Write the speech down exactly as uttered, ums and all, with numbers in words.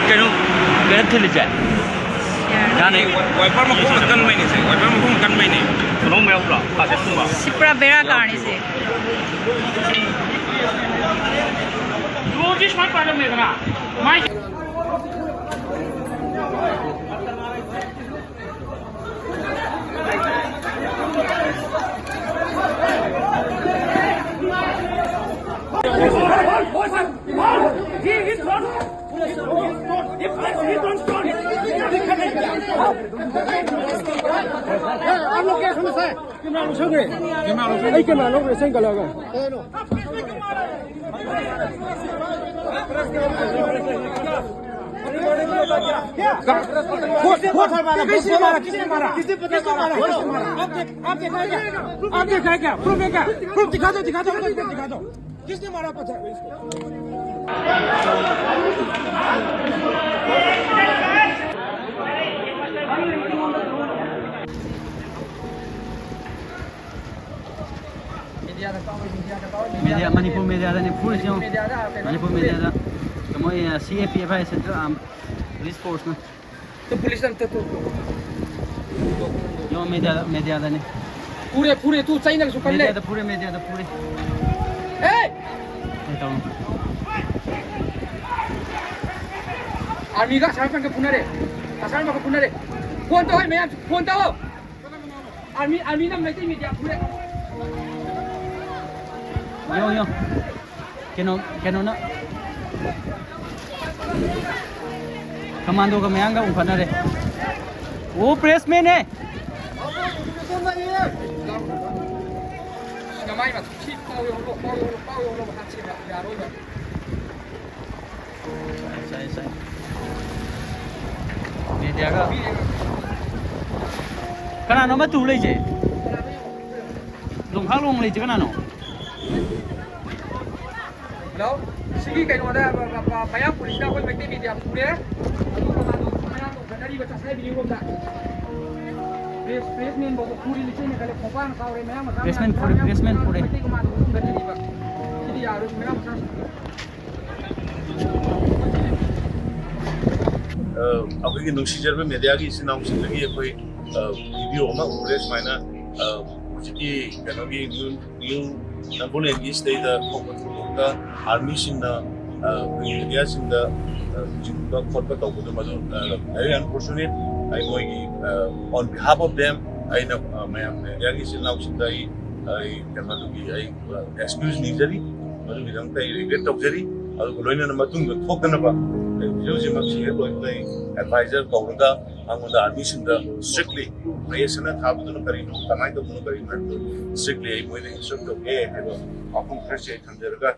ꯀꯩꯅꯣ, ꯀꯩꯅꯣ ꯊꯤꯜꯂꯤꯁꯦ? ꯋꯥꯏꯄꯔ ꯃꯈꯣꯡꯅ ꯀꯟꯕꯩꯅꯦ ꯁꯦ, ꯋꯥꯏꯄꯔ ꯃꯈꯣꯡꯅ ꯀꯟꯕꯩꯅꯦ꯫ ꯀꯩꯅꯣꯝ ꯌꯥꯎꯕ꯭ꯔꯣ? ꯀꯥꯁꯦꯠꯀꯨꯝꯕ? ꯁꯤ ꯄꯨꯔꯥ ꯕꯦꯔꯥ ꯀꯥꯔꯅꯤ ꯁꯤ꯫ ꯂꯣꯟꯁꯤ ꯁꯨꯃꯥꯏꯅ ꯄꯥꯜꯂꯝꯃꯦꯗꯅ, ꯃꯥꯏ आप लोग क्या समस्या है? कैमरा लो, सर। कैमरा लो, सर। कैमरा लो, सर। किसने मारा? किसने मारा? किसने मारा? आप देख, आप देखा है क्या? आप देखा है क्या? प्रूफ है क्या? प्रूफ दिखा दो, दिखा दो, दिखा दो। किसने मारा पत्थर? ꯃꯦꯗꯤꯌꯥ, ꯃꯅꯤꯄꯨꯔ ꯃꯦꯗꯤꯌꯥꯗꯅꯦ ꯐꯨꯔꯤꯁꯦ ꯌꯦꯡꯉꯣ꯫ ꯃꯅꯤꯄꯨꯔ ꯃꯦꯗꯤꯌꯥꯗ ꯃꯣꯏ ꯁꯤ ꯑꯦ ꯄꯤ ꯑꯦꯐ ꯍꯥꯏ, ꯁꯦꯟꯇ꯭ꯔꯦꯜ ꯑꯥꯔꯝ ꯄꯨꯂꯤꯁ ꯐꯣꯔꯁꯅ꯫ ꯇꯨ ꯄꯨꯂꯤꯁ ꯑꯝꯇ ꯇꯨ꯫ ꯌꯦꯡꯉꯣ, ꯃꯦꯗꯤꯌꯥꯗ, ꯃꯦꯗꯤꯌꯥꯗꯅꯦ꯫ ꯐꯨꯔꯦ, ꯐꯨꯔꯦ, ꯇꯨ ꯆꯩꯅꯒꯁꯨ ꯀꯜꯂꯦ꯫ ꯃꯦꯗꯤꯌꯥꯗ ꯐꯨꯔꯦ, ꯃꯦꯗꯤꯌꯥꯗ ꯐꯨꯔꯦ꯫ ꯑꯦ! ꯀꯩ ꯇꯧꯔꯝ-? ꯑꯥꯔꯃꯤꯒ ꯑꯁꯥꯝ ꯔꯥꯏꯐꯜꯒ ꯐꯨꯅꯔꯦ꯫ ꯑꯁꯥꯝ ꯔꯥꯏꯐꯜꯒ ꯐꯨꯅꯔꯦ꯫ ꯐꯣꯟ ꯇꯧ, ꯃꯌꯥꯝ, ꯐꯣꯟ ꯇꯧ꯫ ꯑꯥꯔꯃꯤ, ꯑꯥꯔꯃꯤꯅ ꯃꯩꯇꯩ ꯃꯦꯗꯤꯌꯥ ꯐꯨꯔꯦ꯫ ꯌꯦꯡꯉꯣ, ꯌꯦꯡꯉꯣ꯫ ꯀꯩꯅꯣ, ꯀꯩꯅꯣꯅ, ꯀꯃꯥꯟꯗꯣꯒ ꯃꯌꯥꯡꯒ ꯎꯈꯠꯅꯔꯦ꯫ ꯑꯣ, ꯄ꯭ꯔꯦꯁꯃꯦꯟꯅꯦ꯫ ꯅꯃꯥꯏ ꯃꯊꯛ ꯁꯤ ꯄꯥꯎ ꯌꯧꯍꯜꯂꯣ, ꯄꯥꯎ ꯌꯧꯍꯜꯂꯣ, ꯄꯥꯎ ꯌꯧꯍꯜꯂꯣ, ꯃꯍꯥꯛꯁꯤꯗ ꯌꯥꯔꯣꯏꯕ꯫ ꯁꯥꯏ, ꯁꯥꯏ꯫ ꯃꯦꯗꯤꯌꯥꯒ꯫ ꯀꯅꯥꯅꯣ ꯑꯃ ꯇꯨ ꯂꯩꯁꯦ? ꯂꯣꯡꯈꯥꯛ ꯂꯣꯡ ꯂꯩꯁꯦ ꯀꯅꯥꯅꯣ? ꯍꯜꯂꯣ? ꯁꯤꯒꯤ ꯀꯩꯅꯣꯗ, ꯃꯌꯥꯡ ꯄꯨꯂꯤꯁꯅ ꯑꯩꯈꯣꯏ ꯃꯩꯇꯩ ꯃꯦꯗꯤꯌꯥ ꯐꯨꯔꯦ꯫ ꯑꯗꯨꯒ ꯃꯥꯗꯣ ꯃꯌꯥꯡꯗꯣ ꯎꯈꯠꯅꯔꯤꯕ ꯆꯥꯛꯁꯥꯏ ꯕꯤꯜꯗꯤꯡ ꯔꯣꯝꯗ꯫ ꯄ꯭ꯔꯦꯁ, ꯄ꯭ꯔꯦꯁꯃꯦꯟ ꯐꯥꯎꯕ ꯐꯨꯔꯤ, ꯂꯤꯆꯩꯅ ꯀꯜꯂꯦ, ꯈꯣꯡꯄꯥꯛꯅ ꯀꯥꯎꯔꯦ, ꯃꯌꯥꯡ ꯃꯆꯥ ꯄ꯭ꯔꯦꯁꯃꯦꯟ ꯃꯌꯥꯝ ꯐꯨꯔꯦ, ꯄ꯭ꯔꯦꯁꯃꯦꯟ ꯐꯨꯔꯦ꯫ ꯃꯩꯇꯩ ꯃꯃꯥꯗꯣ ꯎꯈꯠꯅꯔꯤꯕ꯫ ꯁꯤꯗꯤ ꯌꯥꯔꯣꯏ, ꯃꯌꯥꯡ ꯃꯆꯥ ꯑꯩꯈꯣꯏꯒꯤ ꯅꯨꯡꯁꯤꯖꯔꯕ ꯃꯦꯗꯤꯌꯥꯒꯤ ꯏꯆꯤꯟ ꯏꯅꯥꯎꯁꯤꯡꯗꯒꯤ ꯑꯩꯈꯣꯏ ꯚꯤꯗꯤꯑꯣ ꯑꯃ ꯎꯔꯦ ꯁꯨꯃꯥꯏꯅ꯫ ꯍꯧꯖꯤꯛꯀꯤ ꯀꯩꯅꯣꯒꯤ ꯅ꯭ꯌꯨ ꯅ꯭ꯌꯨ ꯅꯥꯒꯥꯂꯦꯟꯒꯤ ꯁꯤꯗꯩꯗ ꯊꯣꯛꯄ ꯊꯧꯗꯣꯛꯇ ꯑꯥꯔꯃꯤꯁꯤꯡꯅ ꯑꯩꯈꯣꯏꯒꯤ ꯃꯦꯗꯤꯌꯥꯁꯤꯡꯗ ꯆꯤꯡꯕ ꯈꯣꯠꯄ ꯇꯧꯕꯗꯣ ꯃꯗꯨ very unfortunate꯫ ꯑꯩ ꯃꯣꯏꯒꯤ on behalf of them ꯑꯩꯅ ꯃꯌꯥꯝ ꯃꯦꯗꯤꯌꯥꯒꯤ ꯏꯆꯤꯟ ꯏꯅꯥꯎꯁꯤꯡꯗ ꯑꯩ ꯑꯩ ꯀꯩꯅꯣꯗꯨꯒꯤ ꯑꯩ ꯑꯦꯛꯁꯀ꯭ꯌꯨꯖ ꯅꯤꯖꯔꯤ꯫ ꯃꯗꯨꯒꯤꯗꯃꯛꯇ ꯑꯩ ꯔꯤꯒ꯭ꯔꯦꯠ ꯇꯧꯖꯔꯤ꯫ ꯑꯗꯨꯒ ꯂꯣꯏꯅꯅ ꯃꯇꯨꯡꯗ ꯊꯣꯛꯇꯅꯕ ꯑꯩ ꯍꯧꯖꯤꯛ ꯍꯧꯖꯤꯛꯃꯛꯁꯤ ꯍꯦꯛ ꯂꯣꯏꯕꯗ ꯑꯩ ꯑꯦꯗꯚꯥꯏꯖꯔ ꯀꯧꯔꯒ ꯃꯉꯣꯟꯗ ꯑꯥꯔꯃꯤꯁꯤꯡꯗ ꯏꯁꯇ꯭ꯔꯤꯛꯂꯤ ꯃꯌꯦꯛ ꯁꯦꯡꯅ ꯊꯥꯕꯗꯨꯅ ꯀꯔꯤꯅꯣ, ꯀꯃꯥꯏꯅ ꯇꯧꯕꯅꯣ, ꯀꯔꯤꯅꯣ ꯍꯥꯏꯕꯗꯨ ꯏꯁꯇ꯭ꯔꯤꯛꯂꯤ ꯑꯩ ꯃꯣꯏꯗ ꯏꯟꯁꯇ꯭ꯔꯛ ꯇꯧꯒꯦ ꯍꯥꯏꯕ ꯋꯥꯐꯝ ꯈꯔꯁꯦ ꯑꯩ ꯊꯝꯖꯔꯒ